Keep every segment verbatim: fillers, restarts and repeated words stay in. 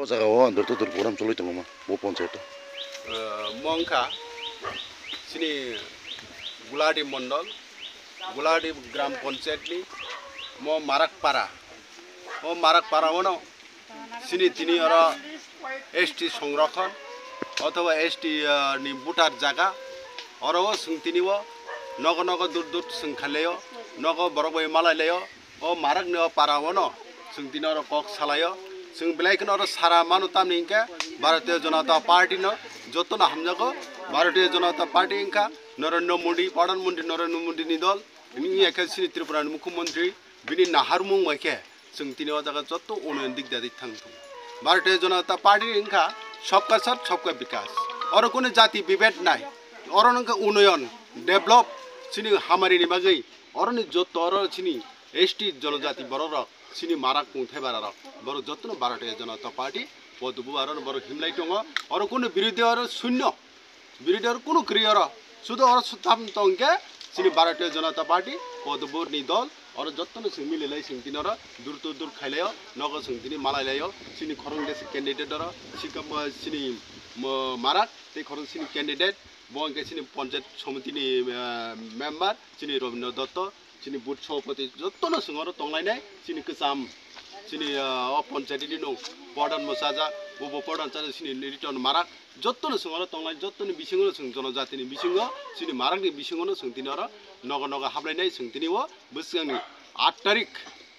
O jaga o dur to dur program choli tongo ma, bo ponchayat o. Eh, mo wngkha chini Guladi Mondol, Guladi Gram Panchayat ni mo Marak Para. O Marak Para ono chini tini oro S T songrokhon othoba S T, eh, ni butar jaga. Oro o chwng tini o nogo nogo dur dur chwng khailai o, nogo borok bai malai lai o. O Marak ni o para o no chwng tini oro kok salai o. Chwng belai kheno oro sara mano, tamni hinkhe Bharatiya Janata Party no joto no hamjago. Bharatiya Janata Party wngkha Narendra Modi, Pradhan Mantri Narendra Modi ni dol. Bini wngya khe chini Tripura ni Mukhyamantri, bini naharmung bai khe chwng tini o jaga joto unoyon dik da dik thang thung. Bharatiya Janata Party wngkha sabka sath sabka bikas. Oro kunu jati bibed nai. Oro wngkha unoyon, develop, chini hamari ni bagwi. Oroni joto oro chini S T jonojati borok rok, chini Marak mung thebara rok, borok jotono Bharatiya Janata Party podobu aro borok himlai tongo. Oro kunu birodhi oro shunyo, birodhi oro kunu kwrwi oro, sudo oro sutham tongkhe chini Bharatiya Janata Party podobu ni dol. Oro jotono chwng mililai chwng tini oro dur to dur khailaio, nogo chwng tini malailaio. Chini khorang desi candidate oro sikam, chini mo-, Marak tei khorang chini candidate bo hwnkhe chini Panchayat Samiti ni, eh, member chini Robindra Dotto. Chini booth sobhapati jotono chwng oro tonglainai, chini kwcham, chini, ah, o panchayati ni nung pradhan mwchajak, bo bo pradhan chajak chini Riton Marak, jotono chwng oro tonglai, jotoni bisingo chwng jonojatini bisingo, chini Marakni bisingono chwng tini oro nogo nogo hablainai, chwng tini o bwskangni aat tarik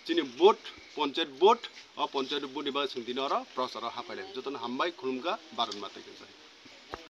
chini booth, panchayat booth, o panchayat booth ni bagwi chwng tini oro procharo hapailai. Jotono hambai, khulumkha, Bharat Mata ki jai.